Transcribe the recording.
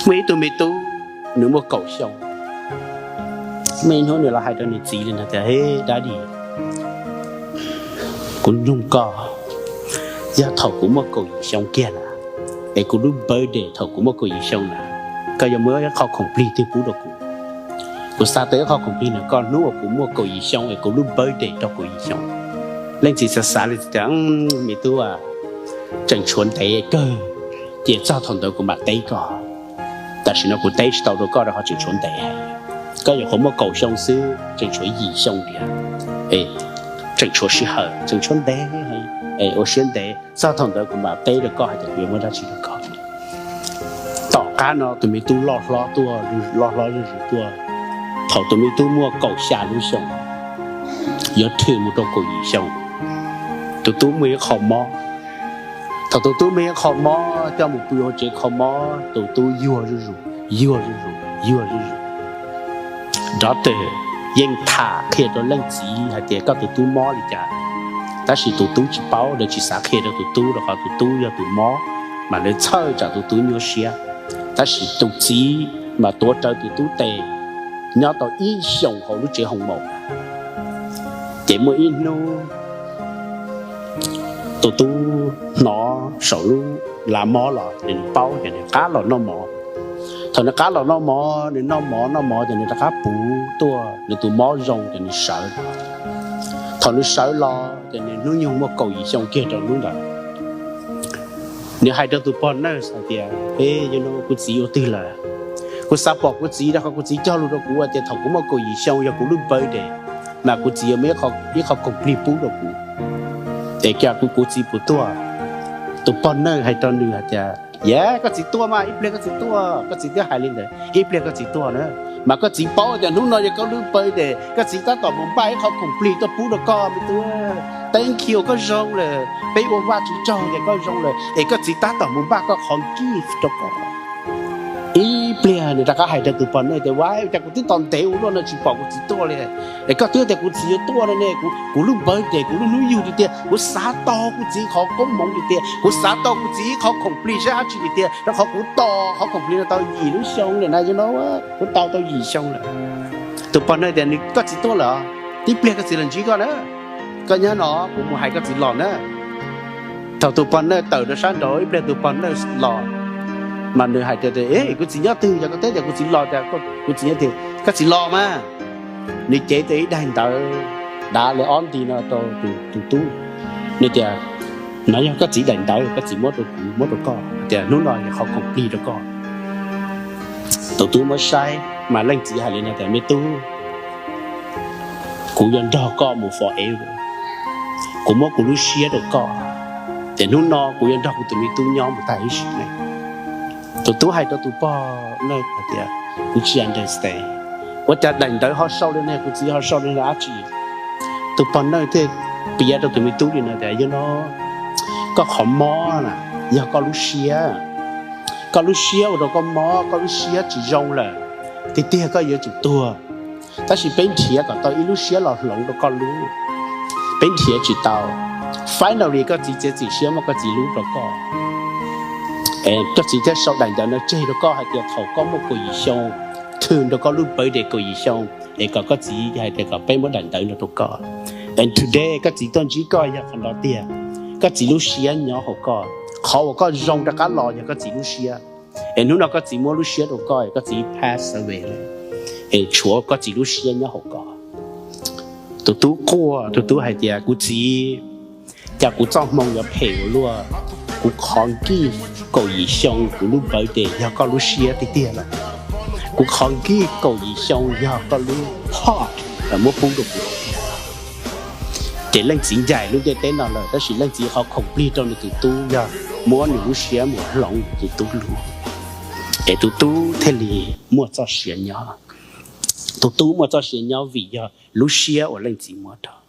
Muaj ib tug me tub, nws muaj kaum xyoo. Muaj ib hnub nws los hais rau nws txiv li no tias, He daddy, kuv nug koj, yog thaum kuv muaj kaum yim xyoo kiag na, es kuv lub birthday thaum kuv muaj kaum yim xyoo na, koj yuav muab ib qho khoom plig twg pub rau kuv? Kuv xav tau ib qho khoom plig na koj, hnub uas kuv muaj kaum yim xyoo es kuv lub birthday rau kaum yim xyoo. Leej txiv xav xav li tias, Me tub, tseem tshuav ntev kawg, ces txog thaum ntawd kuv mam teb koj. Tam sim no kuv teb tsis tau rau koj rau qhov tseem tshuav ntev. Koj nyuam qhuav muaj kaum xyoo xwb, tseem tshuav yim xyoo tiag. Tseem tshuav sij hawm, tseem tshuav ntev, ua siab ntev, txog thaum ntawd kuv mam teb rau koj hais tias kuv yuav muab dab tsi rau koj. Tom qab no tus me tub loj hlob tuaj, loj hlob zuj zus tuaj. Thaum tus me tub muaj kaum xya lub xyoo, yuav thwm mus rau kaum yim xyoo, tus tub muaj ib qho mob. Thaum tus tub muaj ib qho mob coj mus pw hauv tsev kho mob, tus tub yuag zuj zus, yuag zuj zus, yuag zuj zus. Doctor yeej tham qhia rau leej txiv hais tias koj tus tub mob li cas, tab sis tus tub tsis paub, lawv tsis xav qhia rau tus tub rau qhov tus tub yog tus mob, mas lawv txhawj tsam tus tub nyuaj siab. Tab sis tus txiv mas tuav rawv tus tub tes nyob tau ib xyoos hauv lub tsev hoos maum. Ces muaj ib hnub tus tub hnov saum lub lav mob los ces nws paub ces nws qab los noj mov. Thaum nws qab los noj mov, nws noj mov noj mov ces nws rov qab puv tuaj, nws tus mob zoo ces nws sawv. Thaum nws sawv los ces nws hnub nyoog muaj kaum yim xyoo kiag rau hnub ntawd. Nws hais rau tus pog nurse hais tias, Eb, yog no kuv txiv ua twg lawm? Kuv xav pom kuv txiv rau qhov kuv txiv cog lus rau kuv tias thaum kuv muaj kaum yim xyoo yog kuv lub birthday, mas kuv txiv yuav muab ib qho khoom plig pub rau kuv. Es kuv, kuv txiv puas tuaj? Tus pog nurse hais rau nws hais tias, Yog koj txiv tuaj mas, ib pliag koj txiv tuaj, koj txiv twb hais li ntawd, ib pliag koj txiv tuaj na. Mas koj txiv paub tias hnub no yog koj lub birthday, koj txiv tab tom mus npaj ib qho khoom plig tuaj pub rau koj me tub. Thank you, koj zoo lawm, peb ua Vajtswv tsaug tias koj zoo lawm, es koj txiv tab tom mus npaj koj qhov gift rau koj. Ib pliag nws rov qab hais rau tus pog nurse tias, Ua cas kuv twb tos ntev ua luaj no tsis pom kuv txiv tuaj li. Es koj twb tias kuv txiv yuav tuaj no ne, kuv lub birthday, kuv lub hnub yug tiag tiag, kuv xav tau kuv txiv qhov koob hmoov tiag tiag, kuv xav tau kuv txiv qhov khoom plig sab dab tsi tiag tiag, rau qhov kuv tos qhov khoom plig no tau yim lub xyoo lawm na, yog no kuv tos tau yim xyoo lawm. Tus pog nurse tias, Koj txiv tuaj lawm, ib pliag koj txiv los ntsib koj na. Koj nyob no, kuv mus hais koj txiv los na. Thaum tus pog nurse tawm rau sab nraud, ib pliag tus pog nurse los, mas nws hais tias, Kuv txiv nyob twg? Yog koj teb tias kuv txiv los, kuv txiv tias, Koj txiv los mas. Nws cev tau ib daim ntawv dav li ob nti no rau tus tub. Nws tias, No yog koj txiv daim ntawv, koj txiv muab rau kuv, muab rau koj, tias hnub no yog qhov khoom plig rau koj. Tus tub muab saib mas leej txiv hais li no tias, Me tub, kuv yuav nrog koj mus forever. Kuv muab kuv lub siab rau koj, ces hnub no kuv yuav nrog kuv tus me tub nyob mus tag ib sim neej. Tus tub hais rau tus pog nurse hais tias, Kuv tsis understand, ua cas daim ntawv ho sau li no, kuv txiv ho sau li no dab tsi? Tus pog nurse thiaj piav rau tus me tub li no tias, Yog no, koj qhov mob na, yog koj lub siab. Koj lub siab ua rau koj mob, koj lub siab tsis zoo lawm, tiag tiag koj yuav tsum tuag. Tab sis peb nrhiav kom tau ib lub siab los hloov rau koj lub, peb nrhiav tsis tau. Finally koj txiv txiav txim siab muab koj txiv lub rau koj. Koj txiv thiaj sau daim ntawv no tseg rau koj hais tias thaum koj muaj kaum yim xyoo, thwm nrog koj lub birthday kaum yim xyoo, es kom koj txiv hais tias kom peb muab daim ntawv no rau koj. And today koj txiv tuaj ntsib koj yog qhov no tiag. Koj txiv lub siab nyob hauv koj. Qhov uas koj zoo rov qab los yog koj txiv lub siab. Es hnub no koj txiv muab lub siab rau koj, koj txiv pass away lawm, es tshuav koj txiv lub siab nyob hauv koj. Tus tub quaj, tus tub hais tias, Kuv txiv, cas kuv txoj hmoo yuav phem ua luaj. Kuv qhov gift kaum yim xyoo, kuv lub birthday yog koj lub siab tiag tiag lawm. Kuv qhov gift kaum yim xyoo yog koj lub heart muab pub rau kuv. Ces leej txiv ncaim lub ntiaj teb no lawm, tab sis leej txiv qhov khoom plig rau nws tus tub yog muab nws lub siab mus hloov tus tub lub. Es tus tub thiaj li muaj txoj sia nyob. Tus tub muaj txoj sia nyob vim yog lub siab uas leej txiv muab rau.